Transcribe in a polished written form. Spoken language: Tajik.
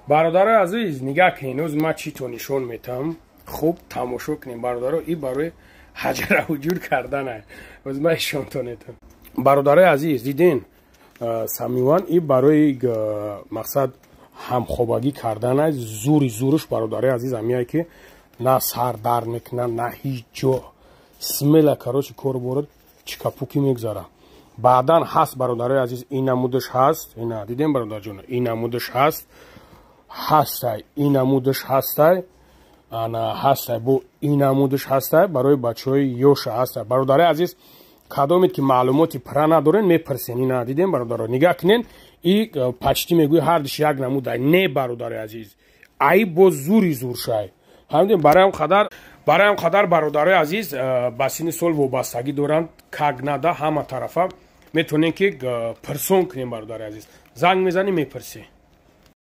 Бародарои азиз, нигаҳ кунед, ҳоз ман чӣ то нишон метам. Хуб тамошо кунем, бародаро. И барои ҳаҷара ҳуҷур кардана ҳоз ман нишонтон метам. Бародарои азиз, диден, самиван и барои мақсад ҳамхобагӣ кардана. Зури зуруш, бародарои азиз, ҳамияе ки на сар дард мекунад, на ҳеҷ ҷо. Смело, короче, кор борад, чикапуки мегзара. Баъдан ҳаст, бародарои азиз, ин намудаш ҳаст. Ина дидем, бародарҷон, ин намудаш ҳаст, ҳастай, ин намудаш ҳастай, ана ҳастай, бо ин намудаш ҳастай, барои бачаҳои ёша ҳастай. Бародарои азиз, кадомед ки маълумоти пурра надорен, мепурсен. Ина дидем, бародаро, нигаҳ кунен, и почти мегӯи ҳардиш як намудай. Не, бародарои азиз, ай бо зури зуршай ҳамдем. Барои ҳам қадар, бародарои азиз, ба синни сол вобастагӣ доранд, как нада ҳама тарафа метавонем ки пирсон кунем. Бародари азиз, занг мезанӣ, мепурсӣ.